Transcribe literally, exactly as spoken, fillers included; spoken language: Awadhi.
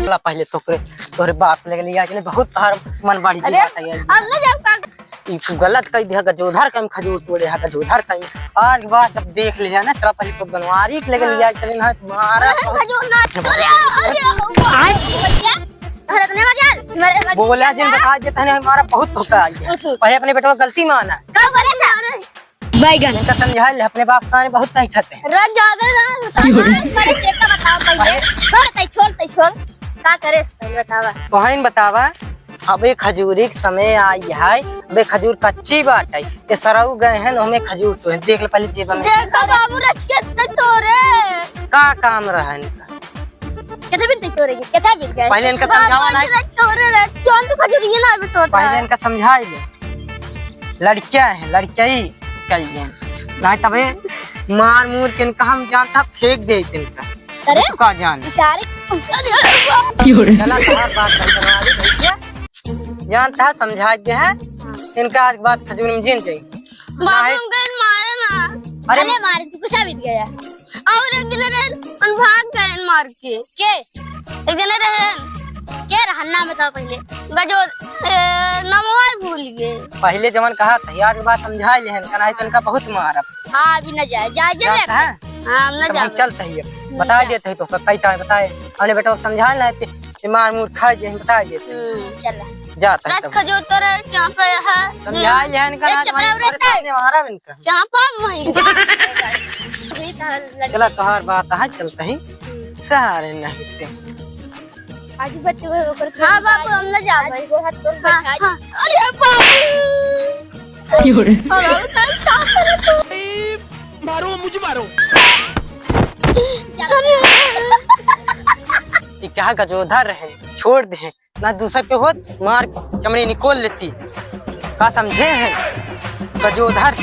चला पहिले तोहरे, तोहरे बाप लगे लिया के बहुत तोहार मन बड़ी अरे, बात है यार। अब ना जाओ का? ई तू गलत कही दिया, गजोधर कहीं खजूर तोड़े है, गजोधर कहीं। आज बात अब देख लिया ना, तेरा पहिले तो बनवारी के लगे लिया के ना मारा। अरे, खजूर ना, अरे, अरे, भैया, अरे, इतने मजा, मरे, मरे। बोला जिन बता देता है, हमारा बहुत धोखा आई है। पहिले अपने बेटवा गलती माना। कब करे सा? बैगन। इनका समझा ले, अपने बाप सामने बहुत नहीं खाते हैं। रंग ज्यादा ना, हमारे से का बताओ पहिले। छोड़ तई, छोड़ तई, छोड़। का करे से पहिले बतावा। तोहन बतावा, अबे खजूरी के समय आई है, अबे खजूर कच्ची बाटे। ये सरऊ गए हैं, हमें खजूर तो है। देख ले पहिले जेबा में। देखो बाबू रच के तो तोरे। का काम रहा इनका? केथे बिन तोरे के, केथे बिन गए? पहिले इनका समझावा ना। तोरे रे, कौन तो खजूरिये ना बिन सोता पहिले है। इनका समझाई ले। लड़कियां हैं, लड़कियां ही कही हैं। नहीं तबे मार मूर के इनका हम जानता फेंक दे इनका। अरे? तू का जान? इशारे। अरे, अरे, बाप। चला तोहार बात नहीं करवा रही भैया। जानता है, समझा दे है। इनका आज बात खजूर में जिन जाई। बाबू नहीं। हम गए मारे ना। अरे अरे मारे, तू कुछ बीत गया। और एक जने रहे, उन भाग गए मार के। के? एक जने रहे। के रहन ना बताओ पहिले। गजो, ए, नमवा भूल गए। पहिले जवन कहा था, यार के बात समझा ले हन, कनाई तनका बहुत मारब। हाँ, अभी न जाए, जाए, जाए जाता रे। है? हाँ, हम न तब हम जाए। चलते ही अब। हम्म, बता जा। देते हैं तो कई टाइम बताए। हमने बेटा को समझा ना है कि, कि मार मूर खा जे, हम बता देते हैं। हम्म, चला। जाता है रस तब। खजूर तो रे, यहाँ पे है। समझा ले हन, कनाई एक चपरा तोरे उड़ता है। सामने मारा इनका। चापा वहीं। चला, तोहार बात है, चलते ही। सहारे नहीं ते। आजू बच्चे को ऊपर हाँ, बाबू, हम ना जाबे। आजू को हाथ तोड़ हाँ, बैठा। हाँ। अरे बाबू। क्यों रे? अरे, उधर क्या करे तू? मारो, मुझे मारो। अरे। ये क्या गजोधर है? छोड़ दे। ना दूसर के होत, मार चमड़ी निकोल लेती। का समझे हैं? गजोधर,